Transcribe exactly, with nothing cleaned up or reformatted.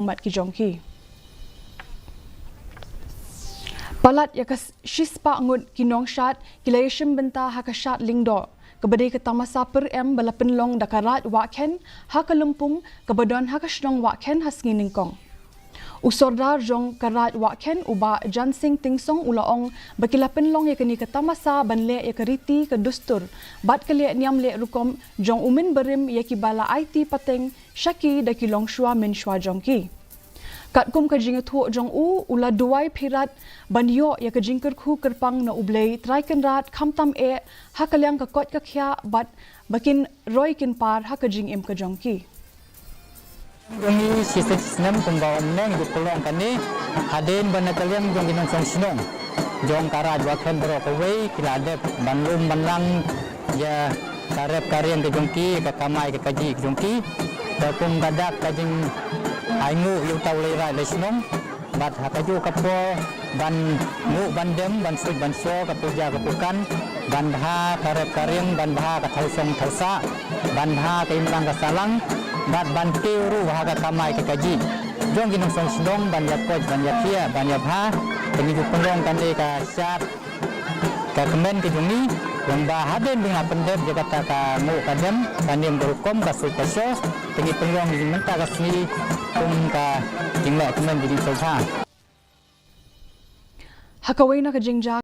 bad ki jong ki. Palat ïa ka shispah ngut ki nongshad ki la ïashim bynta ha ka shad lyngdoh kaba dei ka tamasa pyrem ba la pynlong da ka Raid Wahkhen ha ka Lympung kaba don ha ka shnong Wahkhen ha sngi Nyngkong. U Sordar jong ka Raid Wahkhen u Bah Jansing Tynsong u la ong ba ki la pynlong ïa kane ka tamasa ban leh ïa ka riti ka dustur bad ka leh niam leh rukom jong u mynbarim ïa kiba la aiti pateng sha ki da ki longshuwa mynshuwa jong ki. Katkum ka jingïathuh jong u, u la duwai pyrshah ban ïoh ïa ka jingkyrkhu kyrpang na U Blei Trai Kynrad khamtam eh ha ka liang ka koit ka khiah bad ba kin roi kin par ha ka jingim ka jong ki. Jong ngi shi snem kumba ong neng ju pynlong kane hadien ba na ka liang jong ki nongshong shnong jong ka Raid Wahkhen baroh kawei ki la dep ban lum ban lang ïa ka rep ka riang ka jong ki, ka kamai ka kajih ka jong ki. Ba kum ka dak ka jingainguh ïa uta u leiraid leishnong. Bad ha kajuh ka por ban nguh ban dem, ban suit ban sho, ka puja ka pukan, ban bha ka rep ka riang, ban bha ka thaw shong thaw sah, ban bha ka imlang ka sahlang, bad ban tip ruh ha ka kamai ka kajih jong ki nongshong shnong, ban ïa koit, ban ïa thiah, ban ïa bha. Te ngi ju pynlong kane ka shad ka kmen ka jong ngi, lyngba hadien ba ngi la pyndep ïa kata ka nguh ka dem, ka niam ka rukom, ka suit ka sho. Te ngi pynlong ïa mynta ka sngi kum ka jingleh kmen ka jingsngewbha. Ha kawei na ka jingjia